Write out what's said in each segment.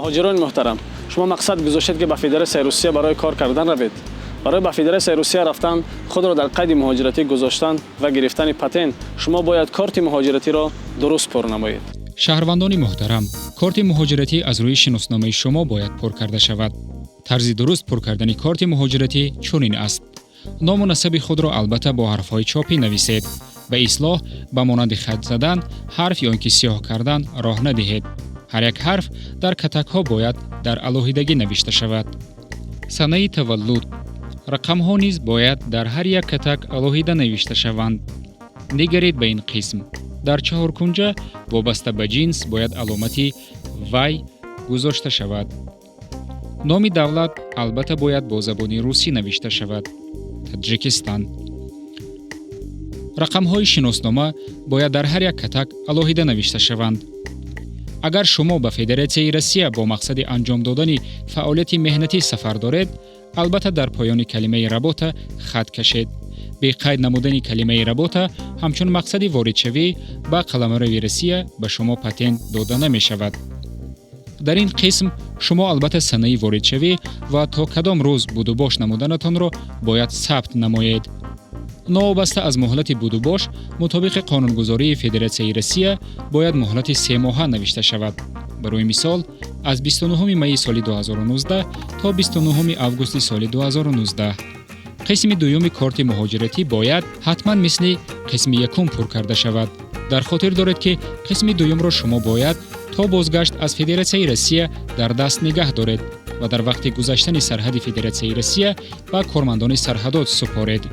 Муҳоҷирони муҳтарам, шумо мақсад гузоштед, ки ба Федератсияи Русия барои кор кардан равед. Барои ба Федератсияи Русия рафтан, худро дар қайди муҳоҷиратӣ гузоштан ва гирифтани патент шумо бояд корти муҳоҷиратиро дуруст пур намоед. Шаҳрвандони муҳтарам, корти муҳоҷиратӣ аз рӯи шиносномаи шумо бояд пур карда шавад. Тарзи дуруст пур кардани корти муҳоҷиратӣ чунин аст. Ному насаби худро албатта бо ҳарфҳои чопӣ нависед. Ба ислоҳ ба монанди хат задан, ҳарф ё ин ки сиёҳ кардан роҳ надиҳед. Ҳар як ҳарф дар катакҳо бояд дар алоҳидагӣ навишта шавад. Санаи таваллуд, рақамҳо низ бояд дар ҳар як катак алоҳида навишта шаванд. Нигаред ба ин қисм. Дар чаҳоркунҷа вобаста ба ҷинс бояд аломати вай гузошта шавад. Номи давлат албатта бояд бо забони русӣ навишта шавад: Таджикистан. Рақамҳои шиноснома бояд дар ҳар як катак алоҳида навишта шаванд. Агар шумо ба Федератсияи Россия бо мақсади анҷом додани фаъолияти меҳнатӣ сафар доред, албатта дар поёни калимаи «работа» хат кашед. Бе қайд намудани калимаи «работа» ҳамчун мақсади воридшавӣ ба қаламрави Россия ба шумо патент дода намешавад. Дар ин қисм шумо албатта санаи воридшавӣ ва то кадом рӯз будубош намуданатонро бояд сабт намоед. Новобаста аз муҳлати будубош, мутобиқи қонунгузории Федератсияи Россия бояд муҳлати 3 моҳа навишта шавад. Барои мисол, аз 29 майи соли 2019 то 29 августи соли 2019. Қисми дуюми корти муҳоҷиратӣ бояд ҳатман мисли қисми якум пур карда шавад. Дар хотир доред, ки қисми дуюмро шумо бояд то бозгашт аз Федератсияи Россия дар даст нигаҳ доред ва дар вақти гузаштани сарҳади Федератсияи Россия ба кормандони сарҳадот супоред.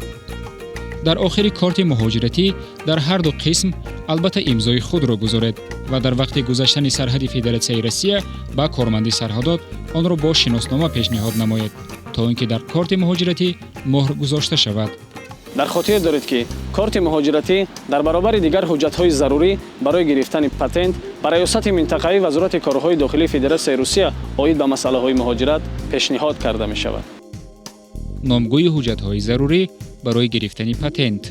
Дар охири корти муҳоҷиратӣ дар ҳар ду қисм албатта имзои худро гузоред ва дар вақти гузаштани сарҳади Федератсияи Россия ба корманди сарҳадот онро бо шиноснома пешниҳод намоед, то ин ки дар корти муҳоҷиратӣ муҳр гузошта шавад. Дар хотир доред, ки корти муҳоҷиратӣ дар баробари дигар ҳуҷҷатҳои зарурӣ барои гирифтани патент ба Раёсати минтақавии Вазорати корҳои дохилии Федератсияи Русия оид ба масъалаҳои муҳоҷират пешниҳод карда мешавад. Номгӯи ҳуҷҷатҳои зарурӣ барои гирифтани патент: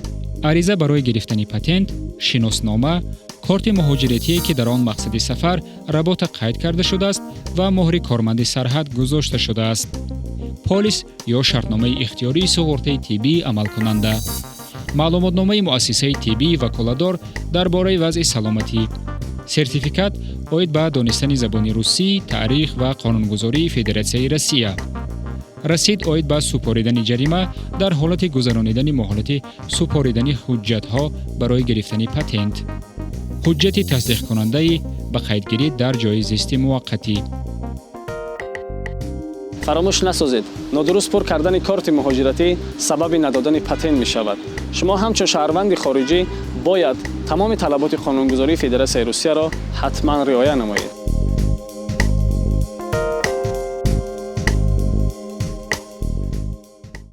ариза барои гирифтани патент, шиноснома, корти муҳоҷиратие, ки дар он мақсади сафар «работа» қайд карда шудааст ва муҳри корманди сарҳад гузошта шудааст, полис ё шартномаи ихтиёрии суғуртаи тиббии амалкунанда, маълумотномаи муассисаи тиббии ваколадор дар бораи вазъи саломатӣ, сертификат оид ба донистани забони русӣ, таърих ва қонунгузории Федератсияи Россия, расид оид ба супоридани ҷарима дар ҳолати гузаронидани муҳлати супоридани ҳуҷҷатҳо барои гирифтани патент, ҳуҷҷати тасдиқкунандаи ба қайдгирӣ дар ҷои зисти муваққатӣ. Фаромӯш насозед, нодуруст пур кардани корти муҳоҷиратӣ сабаби надодани патент мешавад. Шумо ҳамчун шаҳрванди хориҷӣ бояд тамоми талаботи қонунгузории Федератсияи Русияро ҳатман риоя намоед.